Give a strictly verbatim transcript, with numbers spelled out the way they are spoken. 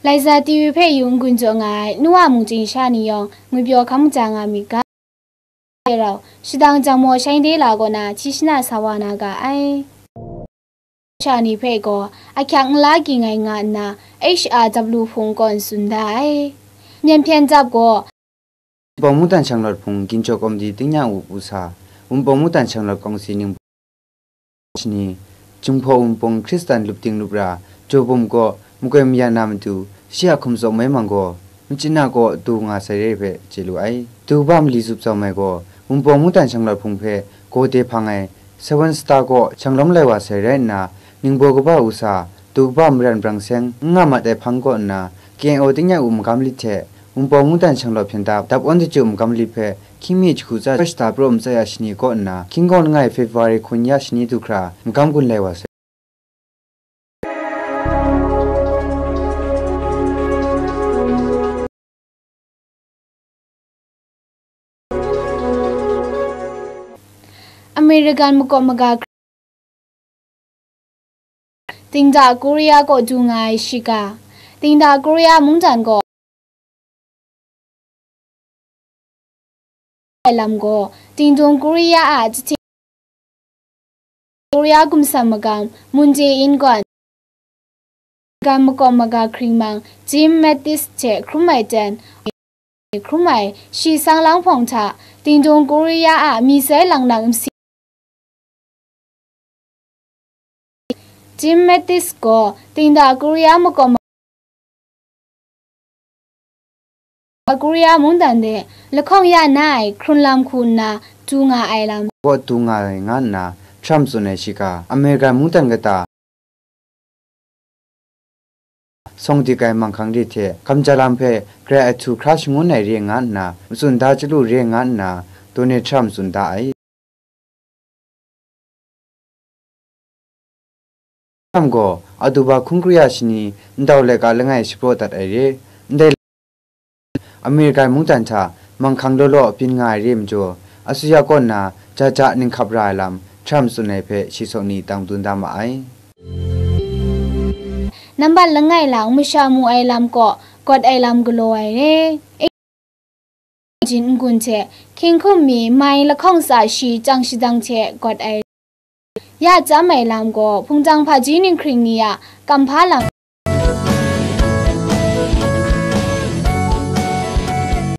Laiza T V hpe yu n-gun jaw nga ai, nu wa mung chyingsha ni yawng ngwipyaw hkam kaja nga myit ga. Rau, shadang jang maw shang de la kaw na hti shana sa wa na ga ai. Sha ni hpe gaw ahkyak n la ging ai nga nna, H R W hpung kaw n tsun da ai. Myen hpyen jap gaw, Wunpawng Mungdan Shanglawt Hpung Ginchawk Kawmdi Tingnyang U Usa, Wunpawng Mungdan Shanglawt Kawngsi Ningbaw Shani, Jinghpaw Wunpawng Hkristan Lupting Lupra, Jaw Bum kaw makoi maya na matu, shi a hkum tsaw mai mang gaw, machyin a kaw du nga sai re hpe chye lu ai. Du kaba mali zup tsawm ai gaw, Wunpawng Mungdan Shanglawt Hpung hpe gaw de hpang ai, Seven Star kaw shanglawm lai wa sai rai nna, ningbaw kaba usa, du kaba maran brang seng n nga mat ai hpang kaw nna, K N O Tingnyang U magam lit hte Wunpawng Mungdan Shanglawt hpyen dap, dap awn dachyum magam lit hpe hkying mi jahku tsa shata pra matsa ya shani kaw nna, hkying gaw langai February hkun ya shani du hkra magam gun lai wa sai. American makawp maga Dingda Korea kaw du nga ai shiga. Dingda Korea mungdan gaw ai lam gaw, Dingdung Korea a jahte Korea gumsam magam Moon Jae-in gaw, gan makawp maga hkring mang Jim Mattis hte hkrum ai ten, hkrum ai shi sang lang hpawng hta, Dingdung Korea a missile lang nang nsi Jim Mattis gaw Dingda Korea makawp ma-, Korea mungdan de lahkawng ya na ai hkrun lam hku nna du nga ai lam, kaw du nga ai nga nna Trump tsun ai shiga, American mungdan kata sawng dik ai manghkang re hte kamja lam hpe grai ahtu hkra shangun ai re nga nna, matsun da chyalu re nga nna, Donald Trump tsun da ai. Trump gaw October hkun kru ya shani ndau laika langai shapraw dat ai re, ndai American mungdan hta manghkang law law byin nga ai re majaw, asuya kaw nna ja ja ninghkap ra ai lam Trump tsun ai hpe shi saw ni tang dun da ma ai. Nambat langai lang masha mu ai lam kaw gawt ai lam galaw ai re. Jin n-gun hte hkying hkum mi mai lahkawng tsa shi chyang shadang hte gawt ai. Ya chyam ai lam gaw hpungtang hpaji ninghkring ni a kamhpa lam